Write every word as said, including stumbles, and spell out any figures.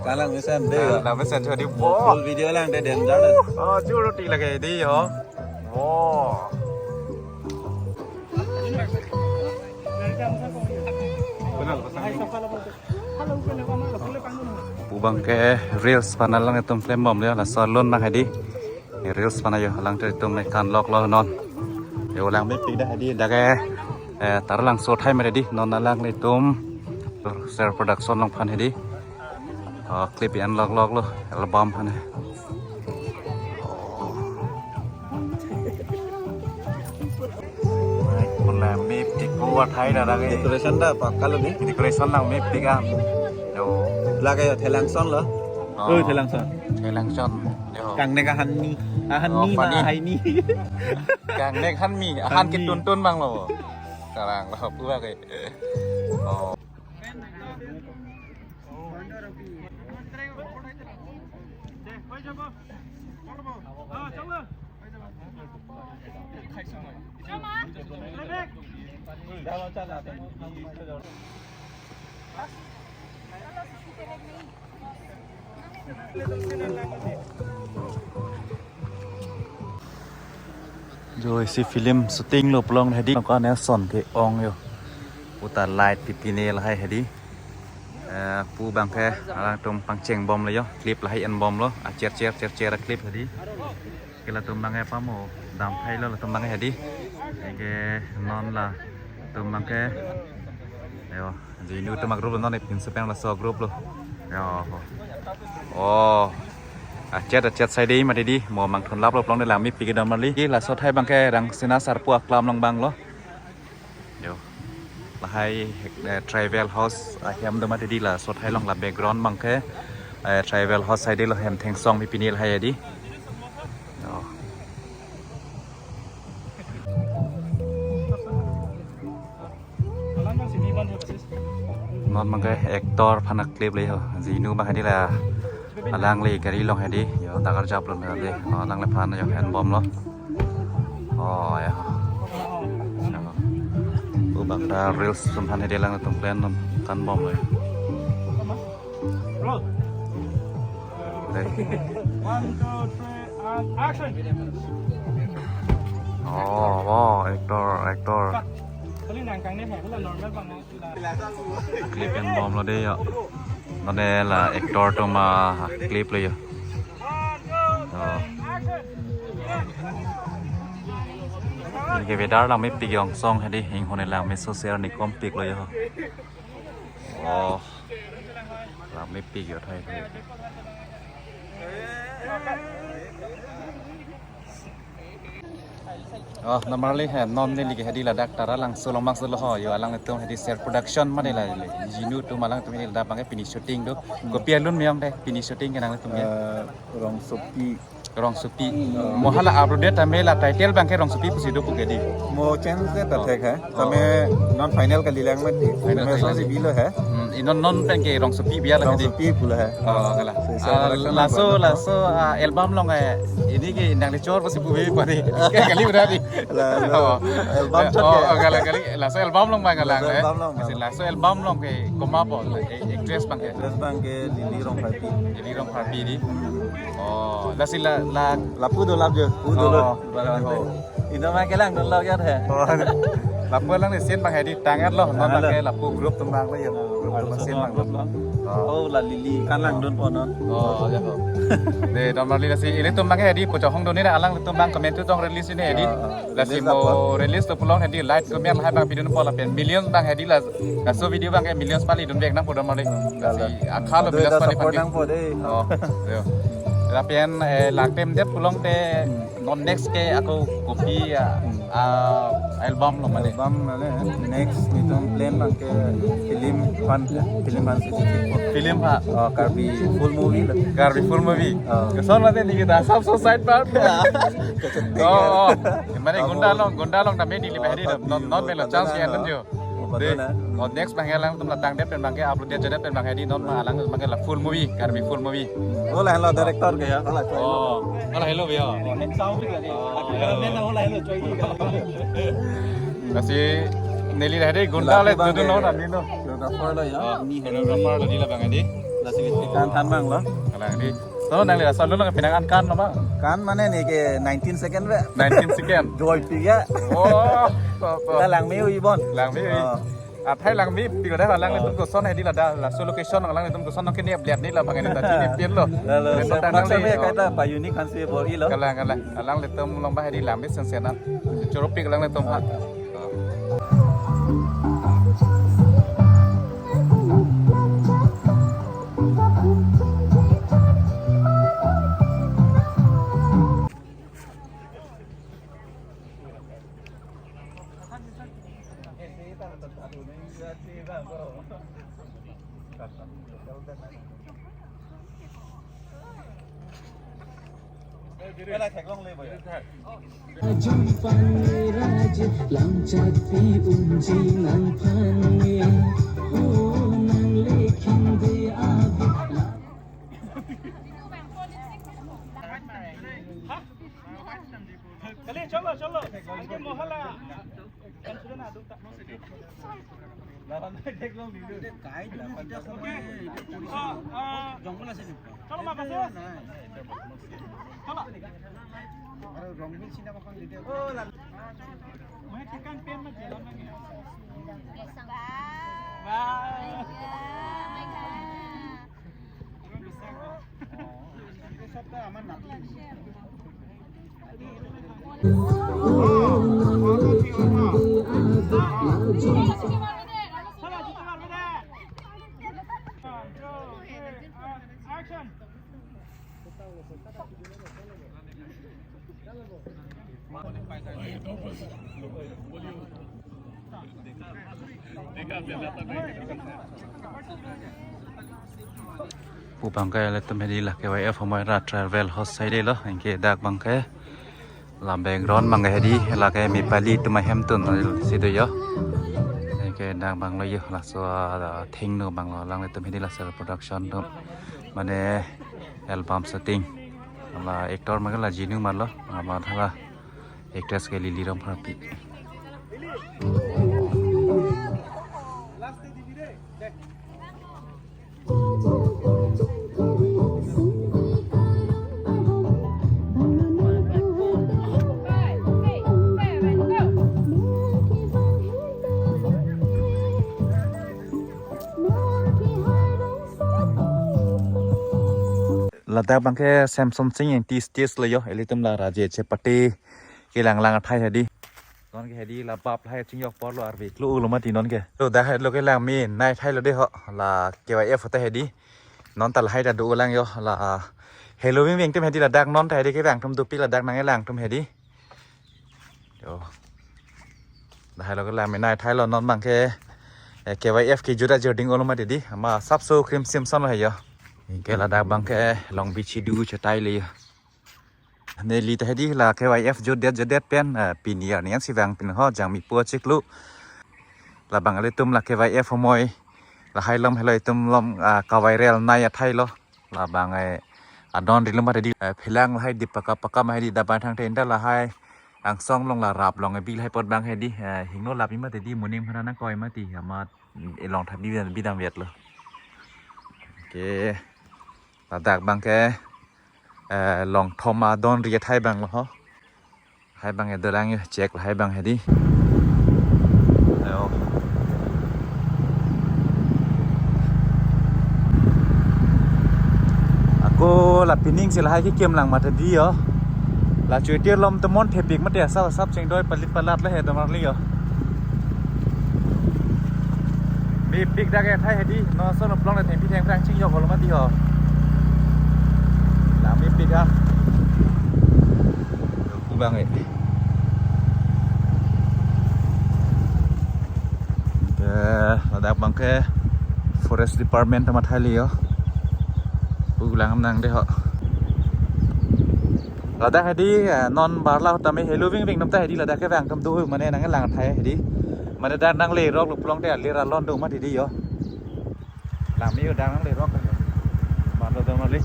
Kalang mesen dei. Nah, mesen jadi bo. Full video lang dei, danger dei. Oh, juro ti lagi dei ho. Bo. Pu abangke reels aphan alanglitum klembomlo, laso alun abang hedi. Reels aphan ajo, alangtum me kanloklo non. Yo, langmepik dak hedi, dak ke, eh, Taralangso athai amat hedi, non alanglitum Ser Production along aphan hedi. Oh, clip enlokloklo, album aphan. Pu langmepik ko athai dak ke. Decoration ta pakka lo dei. Decoration langmepik ah. Yo. Lake yo Thelangson lo. Oh. Oh, Thelangson. Thelangson. Yo. Kangnek ahanni. Oh, ahanni ma funny. Ahaini. Kangnek ahanni. Ahan ahanni. Ketuntun abang lo. Sekarang lo pu abangke. Oh. Jo, isi film shooting lo pu along hedi, nangko aneson ke-ong yo. Puta light pipine lahai hedi. Eh, pu abangke alangtum pangchengbomlo yo. Clip lahai enbomlo. Acher cher cher cher clip hedi. Ke latum abangke pamo damthailo latum abangke hedi. Ke non latum abangke. Yo. Jinu atum a-group lo non, ipin sepeng laso group lo. Yo. Oh. Achet achet sai dei mati dei. Mo mangthun laplo pu along dei langmepik dam mali. Laso athai abangke Rangsina Sarpo aklam along abang lo. Yo. Lahai, eh, tribal house ahem do mati dei, laso athai along la background abangke, eh, tribal house sai dei lo, hem thengsong pipine lahai dei. Yo. Non abangke actor aphan a-clip le ho. Jinu abang hedi la alangli gari along hedi. Yo, dak arjap lo dei. Oh, alangliphan yo enbomlo. Oh, ya. Yo. Pu abang ta reels atum aphan hedi alangtum plan atum kanbomlo. Roll. Dei. One, two, three, and action. Oh, wow, actor, actor. Cut. Kali nangkangne he, kali normal abang. Clip enbomlo dei yo. Non la actor atum a-clip lo yo. One, two, three, action. Anke weather langmepik yo, angsong hedi, inghon langmeso ser ni kompik lo yo. Oh, langmepik yo athai athai. Oh, normally he, non neli ke hedi ladak Taralangso along abang solo ho, yo alangtum hedi Ser Production mane la le. Jinu atum alangtum hedi ladak abangke pini shooting do. Kopi alun me-ong dei, pini shooting ke nangtum ke? Eh, Rongsopi. Rongsopi. Mo hala upload tame la title abangke Rongsopi pusi do pu ke dei. Mo change det ta thek he. Oh. Tame non final kalilang mati. Final tame kalilang. Song si bilo he. Hmm, i non non pen ke Rongsopi biya la ke dei. Rongsopi pula he. Oh, kala. So, so, ah, production laso, abang. Laso, ah, album along, eh, ini ke nangli chor pusi pu bi pari. Ke kali berarti. La, la, oh. Album chot oh, ke. Oh, kala kali. Laso album along abang kala, laso eh. Album along, si abang. Laso album along ke komat pu, eh, actress abangke. Actress abangke Lily Rongpharpi. Lily Rongpharpi dei. Oh, lasi la, la. Lapu dolap jo, pu dolo. Oh. Barang oh. Pu. Itum ma kelangdun lo ya he. Oh. Lapu alanglisi abang hedi tang-et lo, non halo. Abangke lapu group atum abang lo ya. Group atum halo, si abang group lo. Oh. Oh, la Lily kan langdunpo non. Oh, ya ho. Dei, normally lasi ilitum abang hedi pu chonghong dun ne, alanglitum abang komat tu tong release ne hedi. Oh, oh. Lasi release mo apa? Release lo pu along hedi like comment lahai abang pidunpo lapen million abang hedi la, laso video abangke millions pali dunvek nangpo normally. Lasi akhalo. Ado millions ita pali support pali nangpo dei. Oh, yo. Lapen, eh, lak pemdet pu along te non next ke ako kopi ya, ah, album lo mane. Album mane next netum plan abangke film aphan, film aphan si si si. Film ha. Oh, Karbi full movie lo. Karbi full movie. Oh. Koson mate ni kita sab so side part. Kecil. Oh, oh. Mane kamu gunda along, gunda along tame neli bahari kamu non, non melo chance kamu ya, non jo. Oh, dei. Betul, nah. Oh, next abang alangtum la tangdet pen abangke upload det jodetdet pen abang hedi non ma alang abangke la full movie, Karbi full movie. Oh, la hello director ke ya. Oh, la hello. Oh, la hello bhaiya. Oh, next sound ke ya. Oh, hello. Cameraman na, oh, la hello choi. Lasi neli hedi gunda le la abang dudun lo ke na nino. Choreographer lo ya. Oh, ni choreographer lo neli la abang hedi. Kan than bang lo. Kalang di. Solo nangli laso lo nang pinang an kan lo bang. Kan mane ne ke nineteen second be. Nineteen second. Dua pi ya. Oh, to, to. Kalang me ui bon. Langme ui. Oh. Athai langme pi lo dah, alanglitum koson hedi ladak, laso location alanglitum koson nang kene update ni labang ini tadi ni pin lo. Lalu, ini saya tentang pernah nangli, sampai oh. Kata Pak Yuni kan saya bor-i lo. Kalang, kalang. Alanglitum lomba hedi langme sen-sen an. Choro pi alanglitum ha. Jumpan raj lamchak pi unji nangphan nge. O nang lekhin de abi la. Kali, cholo, cholo. Anke mohala. Kai dulu kita sampai, ah, ah, jongkol aja nih. Cholo, Mas, Mas. Cholo. Aru jongkol sini apa kan dia? Oh, lalu. Mau tekan pen mati, lama lagi. Bye. Bye. Pu abangke ilitum hedi la K Y F Homoi ra travel host sai dei lo, anke dak abangke la background abangke hedi la ke Mepali atum ahem atum si do yo. Anke dak abang lo yo, laso, ah, thengno abang lo, alanglitum hedi la self production atum mane album shooting. La actor abangke la Jinu ma lo, amat hala actress ke Lily Rongpharpi. Ladak abangke Samson Sing Engti stage lo yo, ilitum la Rajesh Chepate kelang lang athai hedi. Non ke hedi la bap lahai chingjok apor lo arve klu lo mati non ke. To dak hedi lo kelang me nai thai lo dei ho, la K Y F ta hedi. Non ta lahai ta do lang yo, la helo vingving atum hedi ladak non ta hedi kevang atum dopik ladak nangkelang atum hedi. Yo. Lahai lo kelang me nai thai lo non abangke, eh, K Y F kejut ajor ding olo mati di. Ama sapso krim sim son lo he yo. Anke ladak abangke Long Beach du chetai le yo. Neli ta hedi la K Y F jutdet jutdet pen, eh, pini arni an si vang pin ho jangmi po chiklo. Labang ilitum la K Y F Homoi. Lahai lom helo itum lom, ah, kaviral nai athai lo. Labang, eh, adon ri lo mati di, eh, phelang lahai di paka paka ma hedi dak abang thangte inda lahai angsong along la rap along, eh, bi lahai apot abang hedi, eh, hingno lapi mati di moning phana nangkoi mati amat, eh, along tha bi, bi dam vet lo. Oke. Ladak abangke, eh, long thom adon ri athai abang lo ho. Hai abang edo lang yo, check lahai abang hedi. Ayo. Ako la pining si lahai kekim lang mati di yo. La chuti lom temon thepik mati asap asap chengdoi palit palat le he domar li yo. Mepik dak athai hedi, non ason aplong le thengpi thengphrang chingjok olo mati ho. La mepik ha. Pu abang e. Ke ladak abangke Forest Department atum athai le yo. Pu lang nang dei ho. Ladak hedi, eh, non barla hotame helo vingving atum ta hedi ladak kevang atum do mane nangkelang athai hedi. Mane dak nanglerok lo pulote alir alon do mati di yo. Langme yo dak nanglerok. Barlo do mali.